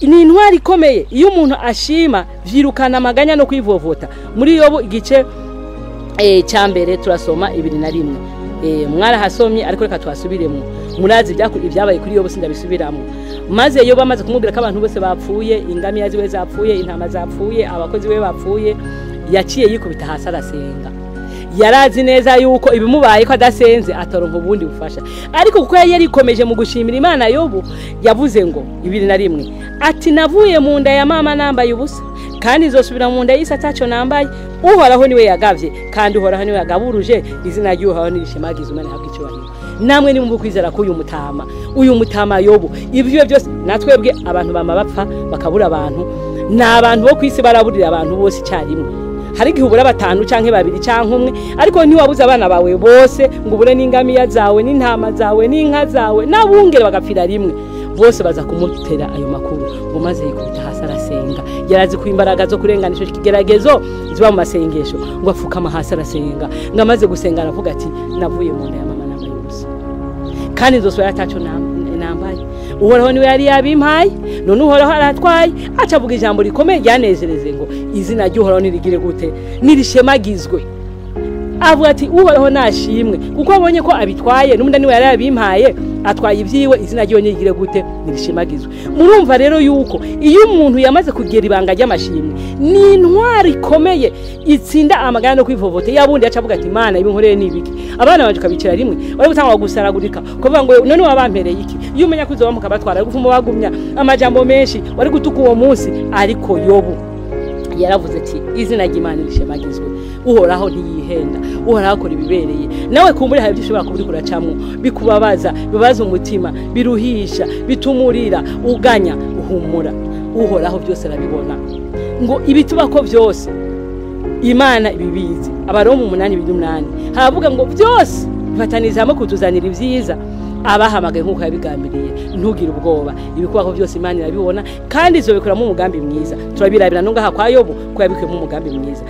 Ni intwari ikomeye. Iyo umuntu ashima vyirukana amaganya no kwivovota. Muri Yobu igice cya mbere turasoma 21. Mwarahasomye ariko reka twasubiremo. Murazi ibyabaye kuri Yobu, sindabisubiramo. Maze Yobu amaze kumubwira ko abantu bose bapfuye, ingamiya ziwe zapfuye, intama zapfuye, abakozi be bapfuye, yaciye yikubita hasi arasenga. Yarazi neza yuko ibimubaye ko adasenze ataronka ubundi bufasha, ariko kuko yari yarikomeje mu gushimira Imana, Yobu yavuze ngo 21 ati navuye mu nda ya mama nambaye ubusa, kandi nzosubira mu nda y'isi ataco nambaye. Uhoraho niwe yagavye kandi Uhoraho niwe yagaburuje, izina ry'Uhoraho nirishemagiza, Imana ihabwe icyubahiro. Namwe nimumva kwizera ko uyu mutama Yobu ibyo byose, natwebwe abantu bama bapfa bakabura abantu, ni abantu bo kwisi baraburira abantu bose icyarimwe. Hari igihe ubura batanu canke babiri canke umwe, ariko ntiwabuze abana bawe bose ngo ubure n'ingamiya zawe n'intama zawe n'inka zawe n'abungere bagapfira rimwe. Bose baza kumutera ayo makuru, ngo maze yikubita hasi arasenga. Yarazi ko imbaraga zo kurengana ico kigeragezo ziba mu masengesho, ngo afukama hasi arasenga. Ngo amaze gusenga aravuga ati navuye mu nda ya mama nambaye ubusa, kandi nzosubira ataco nambaye. Uhoraho niwe yari yabimpaye, none Uhoraho aratwaye. Aca avuga ijambo rikomeye ryanezereze ngo izina ry'Uhoraho nirigire gute, nirishemagizwe. Avuga ati Uhoraho nashimwe kuko abonye ko abitwaye, n'ubundi niwe yari yabimpaye, atwaye ibyiwe, izina ryiwe nirigire gute, nirishemagizwe. Murumva rero yuko iyo umuntu yamaze kugera ibanga ry'amashimwe, ni intwari ikomeye itsinda amagana no kwivovota. Yabundi yaca avuga ati Imana ibinkoreye ni ibiki? Abana banje ukabicara rimwe wari gutangwa gusaragurika, kuvuga ngo none wabampereye iki? Iyo umenya ko uzoba mukabatwara, ari gufuma bagumya amajambo menshi, wari gutuka uwo munsi. Ariko Yobu yaravuze ati izina ry'Imana rishemagizwe, Uhoraho ntiyihenda, Uhoraho akora ibibereye. Nawe kumbure hari ibyo ushobora kuba uriko uracamwo bikubabaza, bibabaza umutima, biruhisha, bitumurira, uganya, uhumura. Uhoraho byose arabibona. Ngo ibitubako byose Imana ibibizi. Abaroma 8:28 haravuga ngo byose bifataniza hamwe kutuzanira ibyiza abahamagaye nk'uko yabigambiriye. Ntugire ubwoba, ibikubako byose Imana irabibona kandi izobikoramo umugambi mwiza. Turabirabira no ngaha kwa Yobu ko yabikuyemo umugambi mwiza.